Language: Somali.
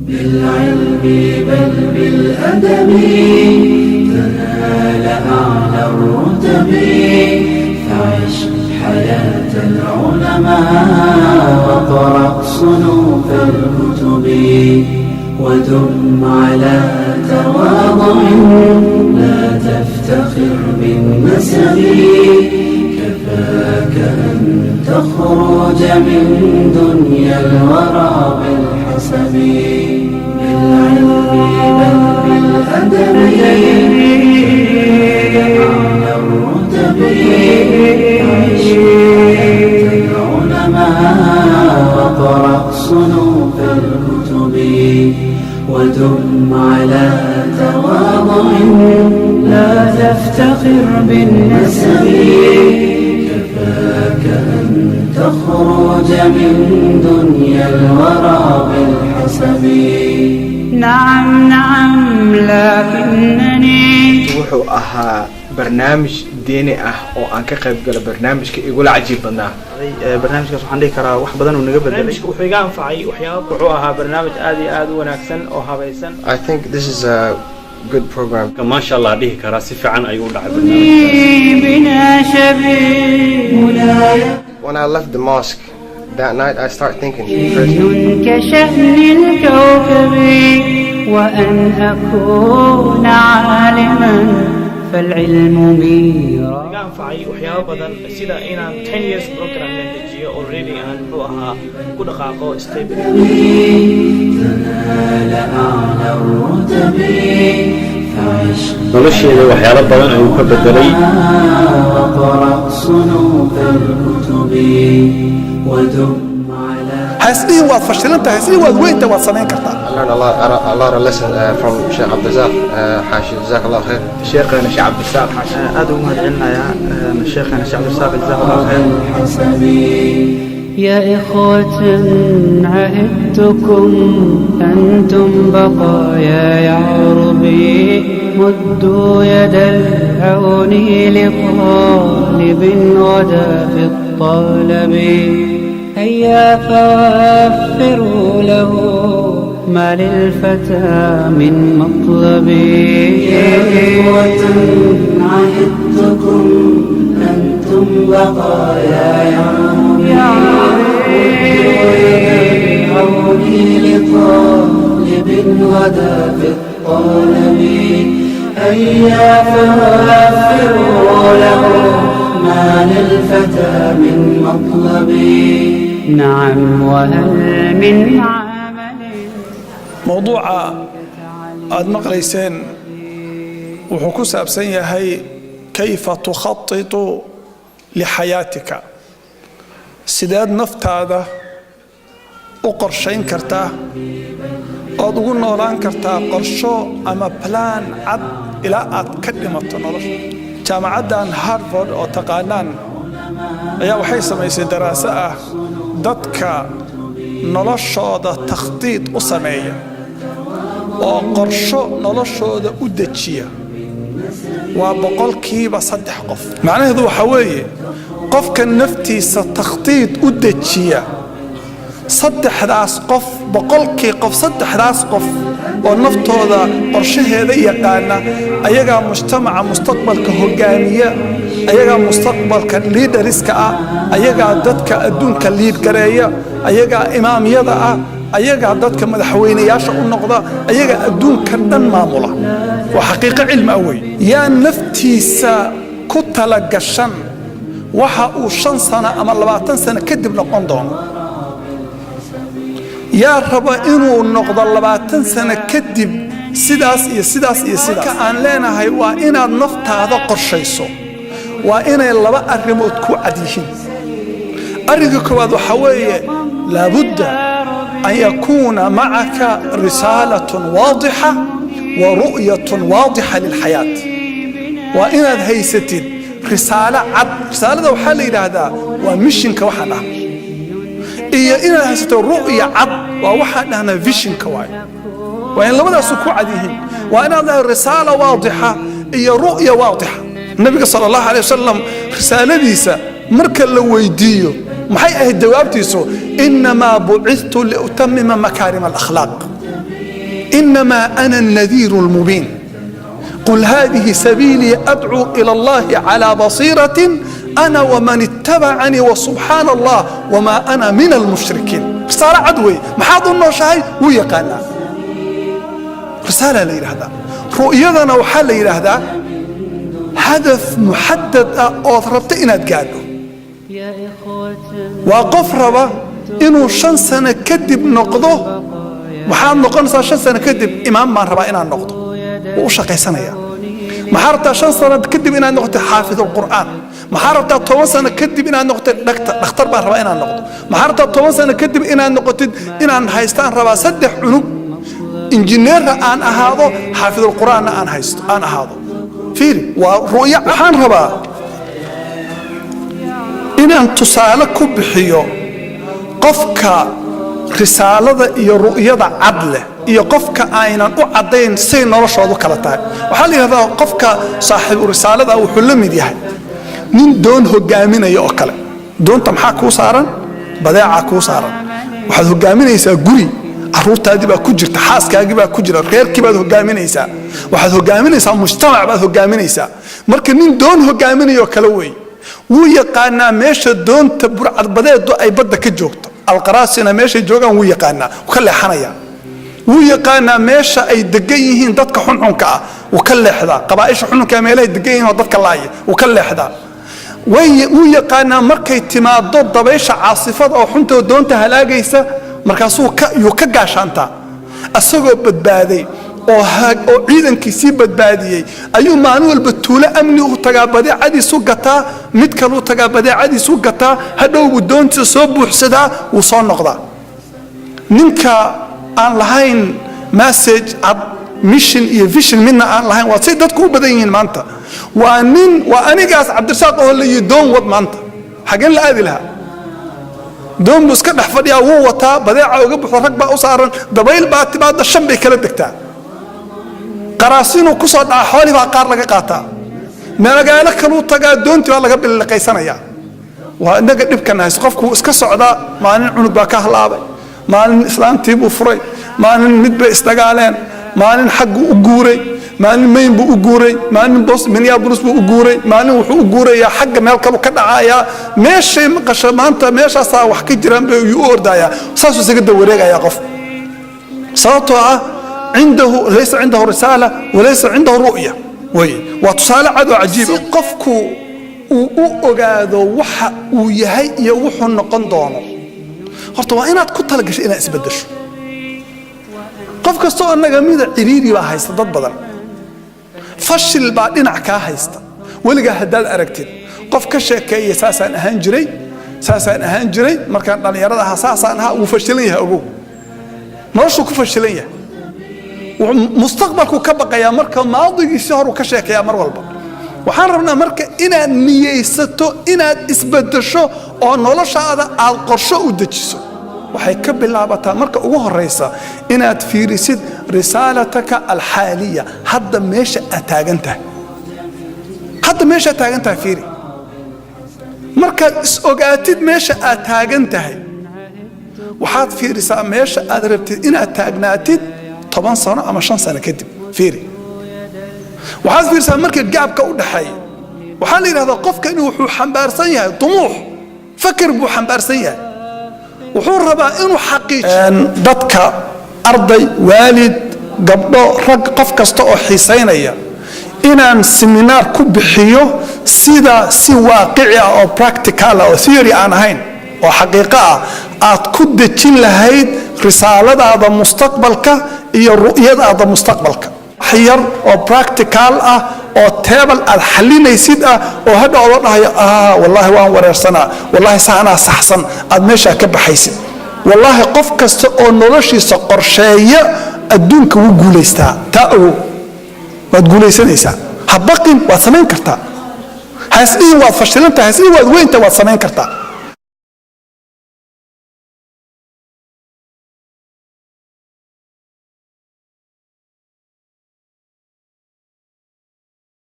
بالعلم بل بالأدب، تنال أعلى الرتب. فعش حياة العلماء وقرأ صنوف الكتب، ودم على تواضع، لا تفتخر بالنسب. كفاك أن تخرج من دنيا الورى بالحسب. بالعلم بل بالأدب، أعلى الرتب. عش حياة العلماء وقرأ صنوف الكتب، ودم على تواضع، لا تفتخر بالنسب. كفاك أن تخرج من دنيا الورى بالحسب. نعم نعم، لكنني Wuxuu ahaa barnaamij diini ah oo aan ka qayb galo, barnaamijka igula cajiib badnaa. Barnaamijkaas waxaan dhihi karaa wax badan uu naga bedelay. Barnaamijka wuxuu iga anfacay waxyaaba. Wuxuu ahaa barnaamij aad iyo aad u wanaagsan oo habaysan. I think this is a good program. Maasha Allah dhihi karaa, si fiican ayuu u dhacay barnaamijkaas. بنا شبيه. When I left the mosque that night, I start thinking first, كشأن الكوكب، وأن أكون عالما، فالعلم ميراث. Iga anfacay waxyaabo badan, sida inaan 10 years program aan dejiyo, already aan muxuu ahaa ku dhaqaaqo step. تنال أعلى الرتب. فعش Nolosheeda waxyaalo badan ayuu ka bedelay. وقرأ صنوف الكتب، ودم على Haisdhihin waad fashilantahay, haisdhihin waad weyntahay, waad samayn kartaa. I learned a lot of lessons from Sheikh Abdulrazak Hashi. Jazakallah khair. Sheekheena Sheekh Cabdisaaq Xaashi. Aad ugu mahadcelinayaa sheekhana Sheekh Cabdirasaaq, jazahu Allah khayr. الحسب. يا إخوة، عهدتكم، أنتم بقايا يعربي. مدوا يد العون لطالب غدا في الطلب. هيا فوفروا له ما للفتى من مطلب. يا إخوة، عهدتكم، أنتم بقايا يعربي. العون لطالب غدا في الطلب. هيا فوفروا له ما للفتى من مطلب. نعم، وهل من عمل Mowduuca aad maqlayseen wuxuu ku saabsan yahay كيف تخطط لحياتك, sideed naftaada u qorshayn kartaa ood ugu noolaan kartaa qorsho ama plan cad ilaa aad ka dhimato nolosha. Jaamacaddan Harvard oo taqaanaan ayaa waxay samaysay daraaso ah dadka noloshooda takhdiid u sameeya oo qorsho noloshooda u dejiya waa 3% qof. Macnaheedu waxaa weeye, qofka naftiisa takhdiid u dejiya, saddexdaas qof, 100kii qof saddexdaas qof oo naftooda qorshaheeda yaqaana, ayagaa mujtamaca mustaqbalka hogaamiya, ayagaa mustaqbalka leaders-ka ah, ayagaa dadka adduunka lead gareeya, ayagaa imaamyada ah, ayagaa dadka madaxweynayaasha u noqda, ayagaa adduunka dhan maamula. Waa xaqiiqo cilmi ah wey. Yaa naftiisa ku talagashan waxa uu 5 sano ama 20 sano kadib noqon doono? Yaa raba inuu noqdo 20 sano kadib sidaas iyo sidaas iyo sidaas? Marka aan leenahay waa inaad naftaada qorshayso, waa inay laba arrimood ku cad yihiin. Arrinka koowaad waxaa weeye لابد أن يكون معك رسالة واضحة ورؤية واضحة للحياة. Waa inaad haysatid risaalo cad. Risaalada waxaa la yidhaahdaa waa mission-ka waxaan dhahna, iyo inaad haysato ru'ya cad waa waxaan dhahnaa vision-ka waayo. Waa in labadaasu ku cad yihiin. Waa inaad leedahay رسالة واضحة iyo رؤية واضحة. Nabiga sala Allahu alay wasalam risaaladiisa marka la weydiiyo maxay ahayd jawaabtiisu? إنما بعثت لأتمم مكارم الأخلاق. إنما أنا النذير المبين. قل هذه سبيلي أدعو إلى الله على بصيرة أنا ومن اتبعني وسبحان الله وما أنا من المشركين. Risaalo cad wey. Maxaad u nooshahay wuu yaqaanaa. Risaala la yidhaahdaa. Ru'yadana waxaa la yidhaahdaa hadaf muxadad ah ood rabta inaad gaadho. Waa qof raba inuu 5 sano kadib noqdo. Waxaad noqonaysaa 5 sano kadib? Imaam baan rabaa inaan noqdo. Wuu u shaqaysanaya. Maxaa rabtaa 5 sano kadib inaad noqotay? Xaafid alqur'aan. Maxaa rabtaa 10 sano kadib inaad noqotid? Dhakhtar baan rabaa inaan noqdo. Maxaa rabtaa 10 sano kadib inaad noqotid? Inaan haystaan rabaa saddex cunug, injineerra aan ahaado, xaafidulqur'aanna aan haysto aan ahaado. Fiiri, waa ru'yo. Waxaan rabaa inaan tusaale ku bixiyo qofka risaalada iyo ru'yada cad leh iyo qofka aynan u caddayn say noloshoodu kala tahay. Waxaa la yidhahdaa qofka saaxiibu risaalada wuxuu la mid yahay nin doon hogaaminaya oo kale. Doonta maxaa kuu saaran? Badeecaa kuu saaran. Waxaad hogaaminaysaa guri, caruurtaadii baa ku jirta, xaaskaagii baa ku jira, reerkii baad hogaaminaysaa, waxaad hogaaminaysaa mujtamac baad hogaaminaysaa. Marka nin doon hogaaminayoo kale wey. Wuu yaqaanaa meesha doonta burcadbadeedu ay badda ka joogto, alqaraasina meeshay joogaan wuu yaqaanaa, wuu ka leexanaya. Wuu yaqaanaa meesha ay degan yihiin dadka xunxunka ah, wuu ka leexdaa. Qabaaisha xunxunka meelahay degan yihiin oo dadka laaya, wuu ka leexdaa. Wuu yaqaanaa markay timaado dabaysha caasifada oo xuntoo doonta halaagaysa, markaasuu yuu ka gaashaantaa. Asagoo badbaaday oo ciidankiisii badbaadiyey ayuu maalin walba tuulo amni u tagaa, badeecadiisu gataa, mid kaluu tagaa, badeecadiisu gataa, hadhow buu doontiisa soo buuxsadaa, wuu soo noqdaa. Ninka aan lahayn message cad, mission iyo vision midna aan lahayn, waa say dadku u badan yihiin maanta. Waa nin, waa anigaas Cabdirasaaq oo la yihi doon wad maanta, xageen la aadi lahaa? Doon buu iska dhex fadhiyaa, wuu wataa badeeca uga buxdo, rag baa u saaran, dabayl baa timaada, shan bay kala degtaa, qaraasinuu ku soo dhaca, xoolii baa qaar laga qaataa, magaalo kaluu tagaa, doontii baa laga billiqaysanayaa. Waa inaga dhibkan haysto. Qofku wuu iska socdaa. Maalin cunug baa ka halaabay, maalin islaantii buu furay, maalin mid bay isdagaaleen, maalin xagguu u guuray, maalin Maine buu u guuray, maalin Minneapolis buu u guuray, maalin wuxuu u guurayaa xagga, meel kalu ka dhacayaa. Meeshay maqasho maanta meeshaasaa wax ka jiraan bay u ordayaa, saasuu isaga dawareegayaa qof, sababtoo ah عنده ليس عنده رسالة وليس عنده رؤية wey. Waa tusaale cad oo cajiib. Si qofku uu u ogaado waxa uu yahay iyo wuxuu noqon doono, horta waa inaad ku talagasho inaad isbedesho. Qof kastoo annaga mida ciriiri baa haysta, dad badan fashil baa dhinac kaa haysta. Weligaa haddaad aragtid qof ka sheekeeya "saasaan ahaan jiray, saasaan ahaan jiray markaan dhallinyarada ahaa, saasaan ahaa", wuu fashilan yahay. Ogow, noloshuu ku fashilan yahay, mustaqbalku ka baqayaa. Marka maadigiisi horuu ka sheekeeyaa mar walba. Waxaan rabnaa marka inaad niyeysato inaad isbedesho oo noloshaada aad qorsho u dejiso. Waxay ka bilaabataa marka ugu horaysa inaad fiirisid risaalataka alxaaliya, hadda meesha aad taagan tahay. Hadda meesha aad taagan tahay fiiri. Markaad is ogaatid meesha aad taagan tahay, waxaad fiirisaa meesha aad rabtid inaad taagnaatid 10 sano ama 5 sano kadib. Fiiri, waxaad fiirisaa marka gap-ka u dhaxeeya. Waxaa la yidhahdaa qofkani wuxuu xambaarsan yahay dumuux, fakar buu xambaarsan yahay, wuxuu rabaa inuu xaqiijiyo. Dadka arday, waalid, gabdho, rag, qof kasta oo xiisaynaya inaan seminaar ku bixiyo sida si waaqici ah oo practical ah oo theory aan ahayn oo xaqiiqo ah aad ku dejin lahayd risaaladaada mustaqbalka iyo ru'yadaada mustaqbalka, wax yar oo practical ah oo table aad xalinaysid ah oo hadha odoo dhahayo, "Ah, wallaahi waan wareersanaa, wallaahi saanaa saxsan", aad meeshaa ka baxaysid. Wallaahi qof kasta oo noloshiisa qorsheeya adduunka wuu guulaystaa. Taa ogow, waad guulaysanaysaa. Ha baqin, waad samayn kartaa. Ha isdhihin waad fashilantahay, ha isdhihin waad weynta, waad samayn kartaa.